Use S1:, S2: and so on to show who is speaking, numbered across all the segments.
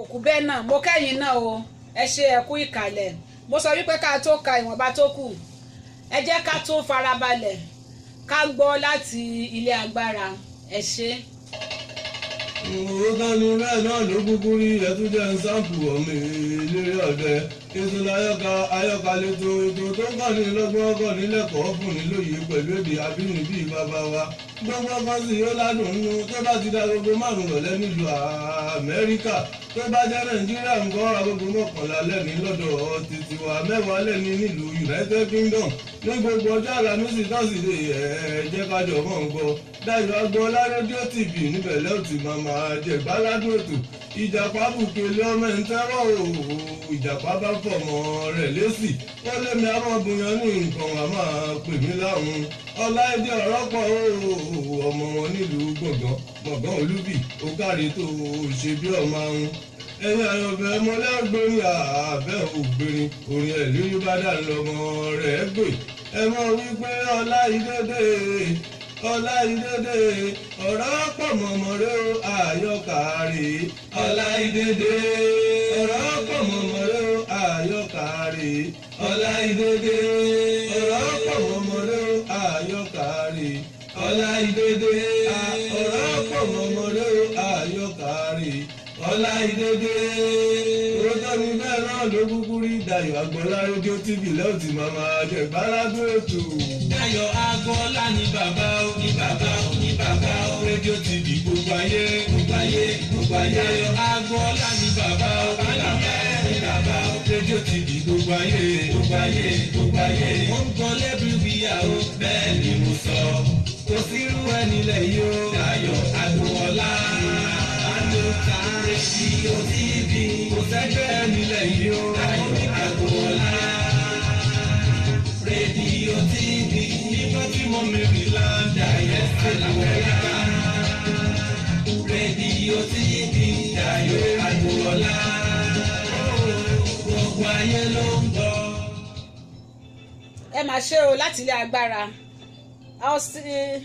S1: Òkú bẹ́ẹ̀ náà mo kẹ́yìn náà o, ẹ ṣe ẹ kú ìkàlẹ̀. Mo sọ wípé ká tó ka ìwọ̀nba tó kù, ẹ jẹ́ ká tó farabalẹ̀ ká gbọ́ láti ilé agbára. Ẹ ṣe.
S2: Òun tán ni bẹ́ẹ̀ náà ló kúkú rí. Ẹtún jẹ́ ń sáǹpù ọmọ eléré ọ̀dẹ. Ètò láyọ̀ká ayọ̀ká lẹ́tọ̀, ètò tó ń kọ́ ní lọ́gbọ́n, kọ́ ní lẹ́kọ̀ọ́, fún ní lóye pẹ̀lú èdè abínibí bàbá wa. Gbọ́ngbọ́n kan sì yóò ládùn nínú tó bá ti da 5:00 rọ̀lẹ́ nílùú Amẹ́ríkà. Tó bá jẹ́ Nàìjíríà ń kọ́, 11:00 lẹ́ni lọ́dọ̀ títí wa, 10 lẹ́ni nílùú United Kingdom. Ní gbogbo ọjọ́ Àlàmísì, Tọ́sídẹ̀ẹ́, ẹ̀ jẹ́ kájọ mọ̀ ń gbọ́ Dayọ̀ Agboola Rédíò TV. Níbẹ̀ lẹ́ẹ̀ tí máa máa jẹ gbáládùn ètò. Ìjàpá bùkẹ́lẹ́ ọmọ ẹ̀ ń tẹ́rọ̀ o. Ìjàpá bá fọmọ rẹ̀ lésì, ó lé mi amọ̀bùyàn ní nǹkan, wà máa pè mí láhùn. Ọláìdé ọ̀rọ̀ pọ̀ o, ọmọ wọn nílùú Gbọ̀ngàn, Gbọ̀ngàn Olúbì. Ó kárí tó ṣe bí ọmọ ahun. Ẹ̀yin àyànfẹ́ mọ́lẹ́gbẹ̀rin àbẹ́ ògbérin orin ẹ̀ lórí bá dà lọ́mọ rẹ̀ gbè. Ẹ mọ̀ wípé Ọláìdédé, Ọláìdédé, ọ̀rọ̀ pọ̀ mọ̀mọ́ rẹ o, àyọkà rè. Ọláìdédé, ọ̀rọ̀ pọ̀ mọ̀mọ́ rẹ o, àyọkà rè. Ọláìdédé, ọ̀rọ̀ pọ̀ mọ̀mọ́ rẹ o, àyọkà rè. Ọláìdédé, ọ̀rọ̀ pọ̀ mọ̀mọ́ rẹ o, àyọkà rè. Ọláìdédé. Òótọ́ ni bẹ́ẹ̀ náà ló kúkú rí. Dayọ̀ Agboola Rédíò TV lẹ́wọ̀n tí màmá jẹ gbáládùn ètò.
S3: Dayọ̀ Agboola ní bàbá ó, ní bàbá ó, ní bàbá ó. Rédíò TV, gbogbo ayé, gbogbo ayé, gbogbo ayé. Dayọ̀ Agboola ní bàbá ó, ní bàbá ó, ní bàbá ó. Rédíò TV, gbogbo ayé, gbogbo ayé, gbogbo ayé. Ó ń kọ́ lẹ́bùrúbíyà ó, bẹ́ẹ̀ ni mo sọ. Kò sírú ẹni lẹ̀ yìí ó. Dayọ̀ Agboola. Àlùkà Rédíò TV. Kò sẹ́gbẹ́ nílẹ̀ yìí ó. Dayọ̀ Agboola. Rédíò TV. Nígbà tí mo Maryland, Dayọ̀ Agboola. Rédíò TV. Dayọ̀ Agboola. Gbogbo ayé ló ń gbọ́.
S1: Ẹ máa ṣe o láti ilé agbára. Austin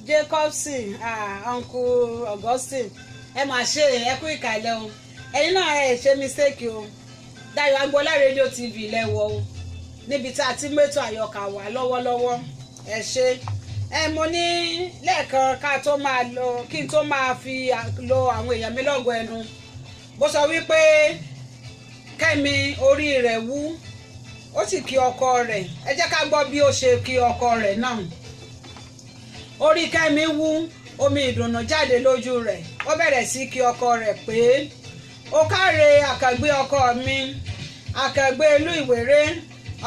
S1: Jacobson, Uncle Augustine, ẹ máa ṣe, ẹ kú ìkàlẹ̀ o. Ẹ̀yin náà ẹ ṣe mistake o. Dayọ̀ Agboola Rédíò TV lẹ́wọ̀ o, níbi tá a ti mẹ́tò àyọkà wà lọ́wọ́lọ́wọ́. Ẹ ṣe. Ẹ mo ní lẹ́ẹ̀kan ká tó máa lọ, kí n tó máa fi lo àwọn èèyàn mi lọ́gọ̀ ẹnu, bó sọ wípé Kẹ́mi orí rẹ̀ wú, ó sì kí ọkọ rẹ̀. Ẹ jẹ́ ká gbọ́ bí ó ṣe kí ọkọ rẹ̀ náà. Orí Kẹ́mi wú, omi ìdùnnú jáde lójú rẹ̀. Ó bẹ̀rẹ̀ sí kí ọkọ rẹ̀ pé, "Ó káre àkàngbé ọkọ mi, àkàngbé ìlú Ìwéré,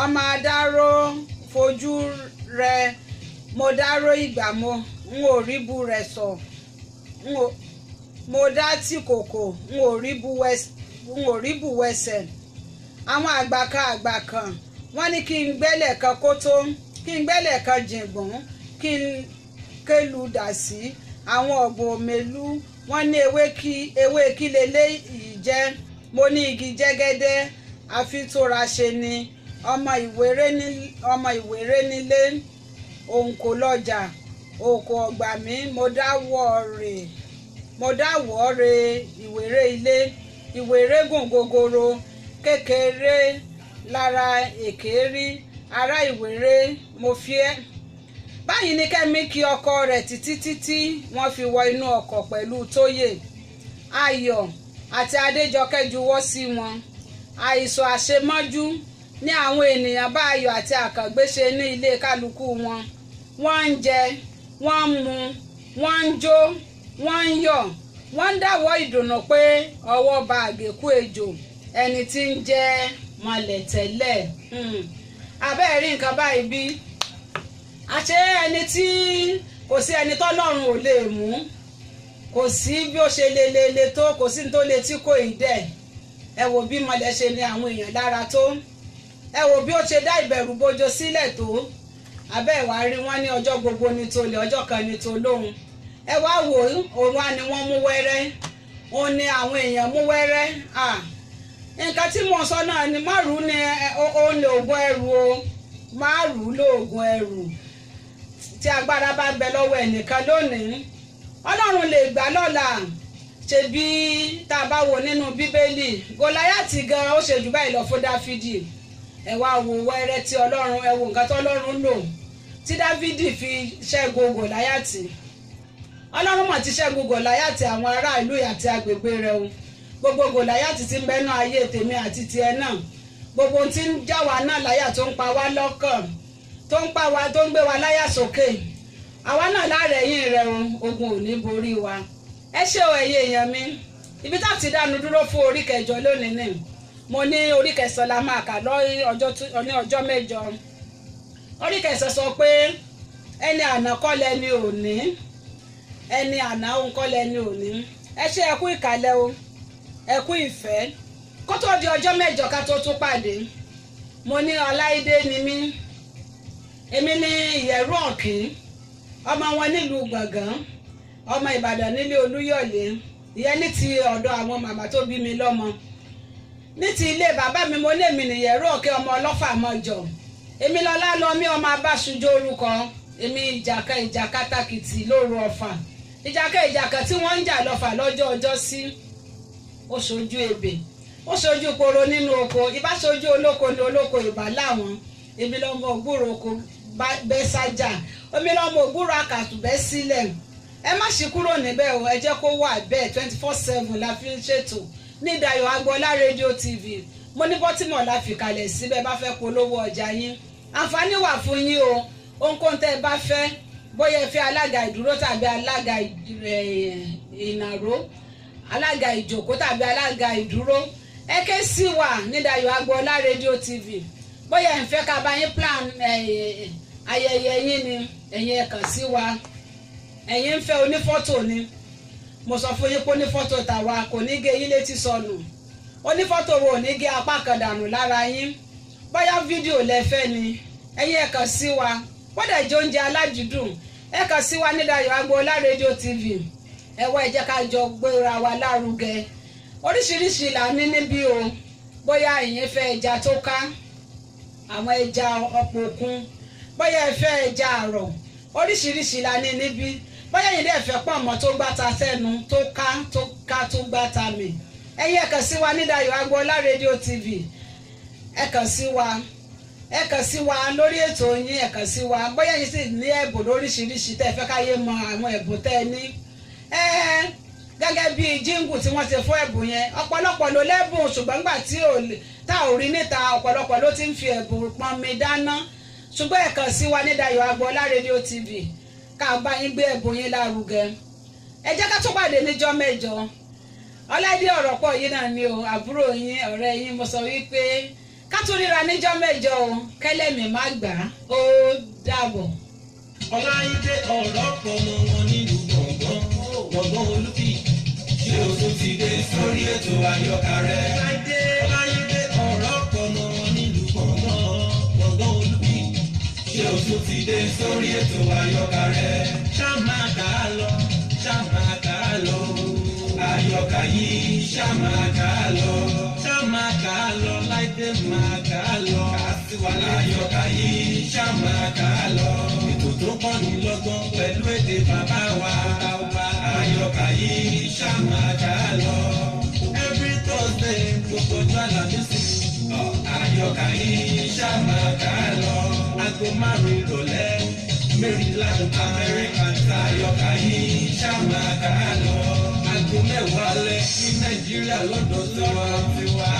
S1: ọmọ adáró fojú rẹ̀. Mo dárò ìgbà mo n ò rí bu rẹ̀ sọ, mo dá tí kòkò n ò rí bu wẹsẹ̀. Àwọn àgbà kan, àgbà kan, wọ́n ní kí n gbẹ́lẹ̀ kan kó tó kí n gbẹ́lẹ̀ kan jìngbọ̀n, kí n kélu dà sí àwọn ọ̀gbọ̀n òmèlú. Wọ́n ní ewé kí leléyìí jẹ́? Mo ní igi jẹ́gẹ́dẹ́ àfitóra ṣe ni. Ọmọ Ìwéré ní, ọmọ Ìwéré nílé, òun kò lọ́jà òkò ọ̀gbà mi. Mo dáwọ́ re Ìwéré ilé. Ìwéré gùn gogoro kékeré lára èké rí ará Ìwéré. Mo fi ẹ́." Báyìí ní Kẹ́mi kí ọkọ rẹ̀ títí títí wọ́n fi wọ inú ọkọ̀ pẹ̀lú Tóyè. Ayọ̀ àti Adéjọkẹ́ juwọ́ sí wọn. Àìsàn àṣemọ́jú ní àwọn ènìyàn bá Ayọ̀ àti Àkàngbé ṣe ní ilé kálukú wọn. Wọ́n ń jẹ, wọ́n ń mu, wọ́n ń jó, wọ́n ń yọ̀, wọ́n ń dáwọ́ ìdùnnú pé ọwọ́ ba àgékù ejò, ẹni tí ń jẹ́ mọ̀lẹ̀ tẹ́lẹ̀. Abẹ́ẹ̀ rí nǹkan báyìí bí àṣé ẹni tí kò sí ẹni tọ́lọ́run ò lè mú. Kò sí bí ó ṣe lè le tó, kò sí ní tó lè tí kò ì dẹ̀. Ẹ wò bí mọ̀lẹ́ ṣe ní àwọn èèyàn lára tó, ẹ wò bí ó ṣe dá ìbẹ̀rù bojo sílẹ̀ tó. Abẹ́ ìwà rí wọn ní ọjọ́ gbogbo ní tolè, ọjọ́ kan ní tolóhun. Ẹ wá wò ó, òun wá ni wọ́n mú wẹ́rẹ́, òun ni àwọn èèyàn mú wẹ́rẹ́. Nǹkan tí mo sọ náà ni márùn ni ó ní oògùn ẹrù o, márùn lóògùn ẹrù. Tí agbára bá ń bẹ lọ́wọ́ ẹnìkan lónìí, Ọlọ́run lè gbà lọ́la. Ṣe bí tá a bá wo nínú Bíbélì, Gòláyátì gan ó ṣe jù báyìí lọ fún Dáfídì. Ẹ wá wo wẹ́rẹ́ tí Ọlọ́run, ẹ wo nǹkan tí Ọlọ́run lò tí Dáfídì fi ṣẹ́gun Gòláyátì. Ọlọ́run mọ̀ ti ṣẹ́gun Gòláyátì àwọn ará ìlú àti agbègbè rẹ̀ o. Gbogbo Gòláyátì tí ń bẹ́nu ayé tèmi àti tiẹ̀ náà, gbogbo ohun tí ń já wa náà láyà, tó ń pa wá lọ́kàn, tó ń pa wá, tó ń gbé wa láyà sókè, àwa náà láàrẹ̀yìn rẹ̀ o, ogun ò ní borí wa. Ẹ ṣé o, ẹ̀yin èèyàn mi. Ibi tá ti dánu dúró fún orí kẹjọ lónìí ni mo ní orí kẹsàn-án la máa kà ní ọjọ́ mẹ́jọ. Orí kẹsàn-án sọ pé ẹni àná kọ́ lẹni òní, ẹni àná òun kọ́ lẹni òní. Ẹ ṣé, ẹ kú ìkàlẹ̀ o, ẹ kú ìfẹ́. Kó tó di ọjọ́ mẹ́jọ ká tó tún pàdé, mo ní Ọláìdé ni mí. Èmi ní Ìyẹ̀rú Ọ̀kín, ọmọ wọn nílùú Gbọ̀ngàn, ọmọ Ìbàdàn nílé Olúyọ̀lé. Ìyẹn ní ti ọ̀dọ̀ àwọn màmá tó bí mi lọ́mọ. Ní ti ilé bàbá mi, mo ní èmi nìyẹ̀rú Ọ̀kín, ọmọ ọlọ́fà mọ́jọ. Èmi lọ́lá lọ mí, ọmọ abáṣujú orúkọ èmi, ìjàkà ìjà kátàkìtì lóru Ọ̀fà, ìjàkà ìjàkà tí wọ́n ń jà lọ́fà lọ́jọ́ ọjọ́ sí. Ó ṣojú ebè, ó ṣojú koro nínú oko, ìbá ṣojú olóko ní olóko ìbá láwọn. Èmi lọ́mọ ògbúrò oko bẹ́ sájà, omi lọ́mọ ògbúrò àkàtù bẹ́ sílẹ̀. Ẹ má ṣí kúrò níbẹ̀ o, ẹ jẹ́ kó wà bẹ́ẹ̀. 24/7 la fi ń ṣètò ní Dayọ̀ Agboola Radio TV. Mo ní Baltimore la fi kalẹ̀ síbẹ̀. Bá fẹ́ polówó ọjà yín, àǹfààní wà fún yín o. Ohunkóhun tẹ́ ẹ bá fẹ́, bóyá ẹ fẹ́ alága ìdúró tàbí alága ìnàró, alága ìjòkó tàbí alága ìdúró, ẹ ké sí wa ní Dayọ̀ Agboola Radio TV. Bóyá ẹ ń fẹ́ ká bá yín plan ayẹyẹ yín ni, ẹ̀yin ẹ kàn sí wa. Ẹ̀yin ń fẹ́ onífọ́tò ni, mo sọ fún yín pé onífọ́tò tàwa kò ní gé yín létí sọnù, onífọ́tò wo ò ní gé apá kan dànù lára yín. Bóyá fídíò lẹ fẹ́ ni, ẹ̀yin ẹ kàn sí wa. Bọ́dẹ̀ jẹ oúnjẹ aládùúdùn, ẹ kàn sí wa ní Dayọ̀ Agboola Radio TV. Ẹ wá, ẹ jẹ́ ká jọ gbéra wa lárugẹ. Oríṣiríṣi là ní níbí o. Bóyá ẹ̀yin fẹ́ ẹja tó ká, àwọn ẹja ọ̀pọ̀ òkun, bóyá ẹ fẹ́ ẹja àrọ̀, oríṣiríṣi là ní níbí. Bóyá ẹ̀yin dẹ̀ fẹ́ pọ̀nmọ́ tó gbáta sẹ́nu, tó ká, tó ká, tó gbáta mì, ẹ̀yin ẹ kàn sí wa ní Dayọ̀ Agboola Radio TV. Ẹ kàn sí wa, ẹ kàn sí wa lórí ètò yín, ẹ kàn sí wa. Bóyá ẹ̀yin sì ní ẹ̀bùn lóríṣiríṣi tẹ́ ẹ fẹ́ káyé mọ àwọn ẹ̀bùn tẹ́ ẹ ní, ẹ gẹ́gẹ́ bí jingle tí wọ́n ti fún ẹ̀bùn yẹn, ọ̀pọ̀lọpọ̀ ló lẹ́bùn, ṣùgbọ́n nígbà tí tá ò rí níta, ọ̀pọ̀lọpọ̀ ló ti ń fi ẹ̀bùn pọnmi dáná. Ṣùgbọ́n ẹ kàn sí wa ní Dayọ̀ Agboola Radio TV ká bá yín gbé ẹ̀bùn yín lárugẹ. Ẹ jẹ́ ká tún pàdé níjọ́ mẹ́jọ. Ọláìdé ọ̀rọ̀ pọ̀ yìí náà ni o, àbúrò yín, ọ̀rẹ́ yín. Mo sọ wípé ká tún ríra níjọ́ mẹ́jọ o, kẹ́lẹ́mì má gbà á. Ó dàbọ̀.
S3: Ọláìdé ọ̀rọ̀ pọ̀ mọ́ wọn nílùú Gbọ̀ngàn, Gbọ̀ngàn Olúfì. Ṣé o tún ti dé sórí ètò àyọkà rẹ̀? Ọláìdé ọ̀rọ̀ pọ̀ mọ́ wọn nílùú Gbọ̀ngàn, Gbọ̀ngàn Olúfì. Ṣé o tún ti dé sórí ètò àyọkà rẹ̀? Ṣá máa kà á lọ, ṣá máa kà á lọ. Àyọkà yìí, ṣá máa kà á lọ. Ṣá máa kà á lọ, Láìdé máa kà á lọ. Àyọkà yìí, ṣá máa kà á lọ. Ètò tó kọ́ni lọ́gbọ́n pẹ̀lú èdè bàbá wa. Àyọkà yìí, ṣá máa kà á lọ. Every Thursday, gbogbo ọjọ́ Àlàmísì. Àyọkà yìí, ṣá máa kà á lọ. Aago 5 ìrọ̀lẹ́, Maryland, America. Àyọkà yìí, ṣá máa kà á lọ. Aago 10 alẹ́ ní Nàìjíríà lọ́dọ̀ tiwa.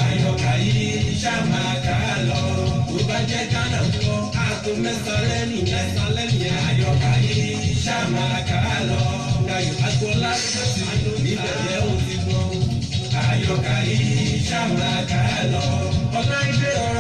S3: Àyọkà yìí, ṣá máa kà á lọ. Tó bá jẹ́ Ghana ńkọ́, aago 9 lẹ́nìyẹn. Àyọkà yìí, ṣá máa kà á lọ. Dayọ̀ Agboola ló ti níbẹ̀ yẹn ó ti gbọ́. Àyọkà yìí, ṣá máa kà á lọ. Ọláìdé ọ̀rọ̀.